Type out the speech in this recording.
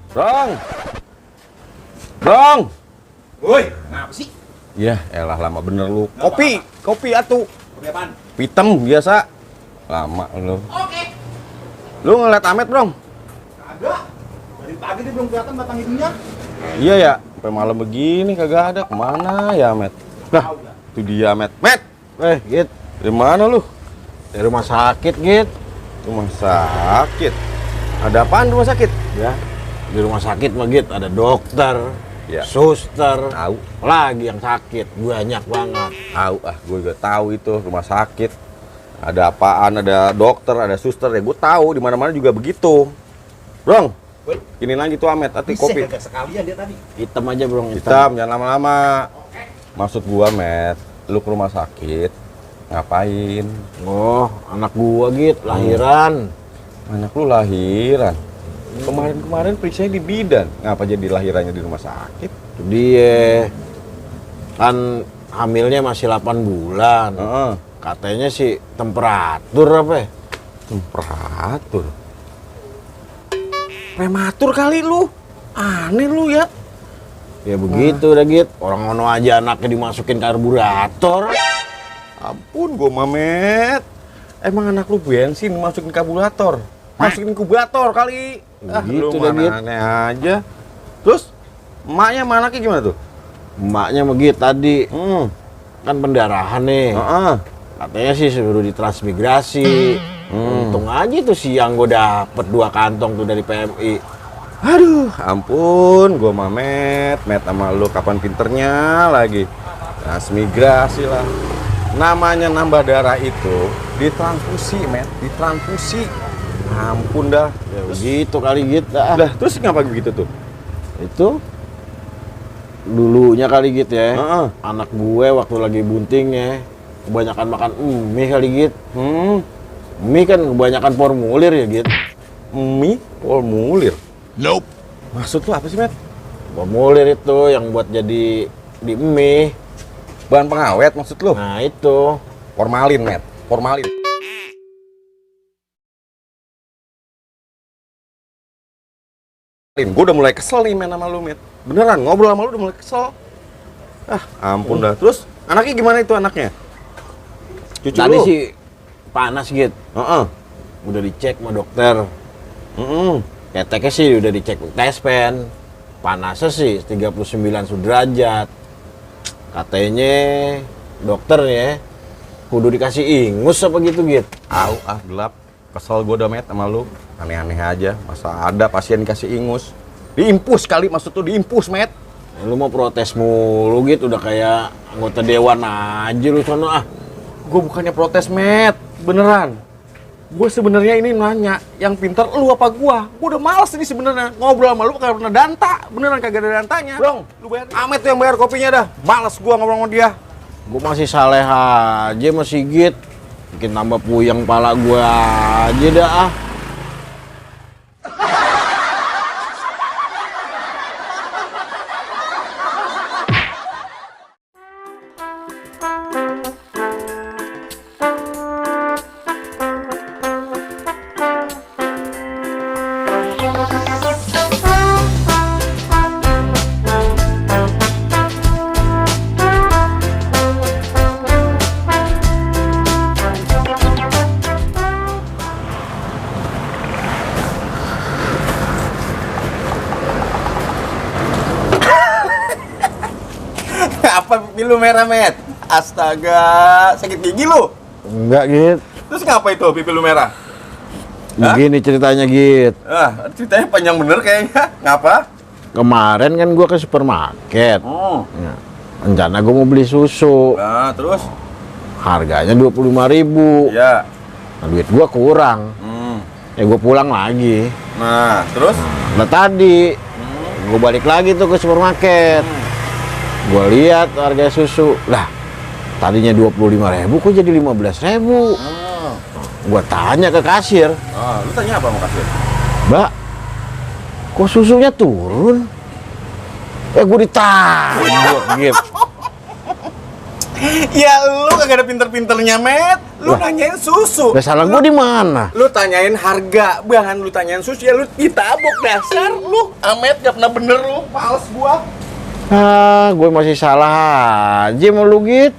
Dong. Dong. Woi, ngapa sih? Ya, elah lama bener lu. Kopi atuh. Kopi apaan? Pitem biasa. Lama lu. Oke. Lu ngeliat Amet, Bro? Kagak. Dari pagi dia belum kelihatan batang hidungnya. Iya ya, sampai malam begini kagak ada. Kemana ya, Amet? Nah, itu dia, Amet. Met. Git. Dari mana lu? Dari rumah sakit, Git. Rumah sakit. Ada apaan di rumah sakit? Ya, di rumah sakit mah, Git, ada dokter, Ya. suster, Tahu. lagi yang sakit, banyak banget. Tahu gue juga tahu itu rumah sakit. Ada apaan, ada dokter, ada suster ya. Gue tahu di mana-mana juga begitu. Bro, Woi, ini lagi tuh Amet, hati kopi. Kagak sekalian dia tadi. Hitam aja, Bro, Hitam, jangan lama-lama. Maksud gua, Met, lu ke rumah sakit ngapain? Oh, anak gua, Git, lahiran. Anak lu lahiran. Kemarin-kemarin periksanya di bidan. Ngapa jadi lahirannya di rumah sakit? Itu dia. Kan hamilnya masih 8 bulan. Heeh. Katanya sih temperatur apa ya? Temperatur. Prematur kali lu. Aneh lu ya. Ya begitu dah, Git. Orang ngono aja anaknya dimasukin karburator. Ampun gua Mamet. Emang anak lu bensin masukin karburator. Masukin inkubator kali. Begitu Lu dah, mana Git. aneh aja. Terus emaknya sama anaknya gimana tuh? Emaknya sama Git tadi kan pendarahan nih. Heeh. Katanya sih suruh ditransmigrasi. Untung aja tuh siang gue dapet 2 kantong tuh dari PMI. Aduh, ampun, gua Mamet, sama lu kapan pinternya lagi. Transmigrasi lah. Namanya nambah darah itu ditransfusi, Met, ditransfusi. Ampun dah. Ya begitu kali Git dah. Dah, terus ngapa begitu tuh? Itu dulunya kali Git ya. Heeh. Anak gue waktu lagi bunting ya, kebanyakan makan mie kali Git. Mie kan kebanyakan formulir ya Git. Mie formulir. Nope. Maksud lu apa sih, Met? Formulir itu yang buat jadi di mie. Bahan pengawet maksud lu? Nah itu. Formalin, Met. Formalin. Gue udah mulai kesel nih main sama lu, Met. Beneran, ngobrol sama lu udah mulai kesel. Ah, ampun dah. Terus, anaknya gimana itu anaknya? Cucu Tadi lu? sih panas Git. Heeh. Udah dicek sama dokter. Keteknya sih udah dicek tes pen. Panasnya sih 39 derajat. Katanya dokter ya kudu dikasih ingus apa gitu Git. Gelap. Kesel gue udah, Met, sama lu. Aneh-aneh aja. Masa ada pasien dikasih ingus? Diimpus kali, maksud tuh diimpus, Met. Lu mau protes mulu Git, udah kayak anggota dewan aja lu sono ah. Gue bukannya protes, Met. Beneran. Gue sebenarnya ini nanya, yang pintar lu apa gua? Gue udah males ini sebenarnya ngobrol sama lu kagak pernah danta. Beneran kagak ada dantanya. Bro, lu bayar. Amet tuh yang bayar kopinya dah. Males gua ngobrol sama dia. Gua masih saleh aja masih Git. Bikin tambah puyeng pala gua aja dah ah. Apa pipi lu merah, Met? Astaga, sakit gigi lu? Enggak Git. Terus ngapa itu pipi lu merah? Begini ceritanya Git. Ceritanya panjang bener kayaknya. Ngapa? Kemarin kan gua ke supermarket. Ya, rencana gua mau beli susu. Nah, terus? Harganya 25.000. Ya. Nah, duit gua kurang. Ya gua pulang lagi. Nah, terus? Nah tadi gua balik lagi tuh ke supermarket. Gua lihat harga susu. Lah, tadinya 25.000 kok jadi 15.000. Gua tanya ke kasir. Lu tanya apa sama kasir? Mbak, kok susunya turun? Gua ditanya gitu. Ya lu kagak ada pinter-pinternya, Met. Lu Lah. nanyain susu. Lah salah gua di mana? Lu tanyain harga, jangan lu tanyain susu, ya lu ditabok dasar lu. Amet gak pernah bener lu, males gua. Ah, gue masih salah aja sama lu, Git.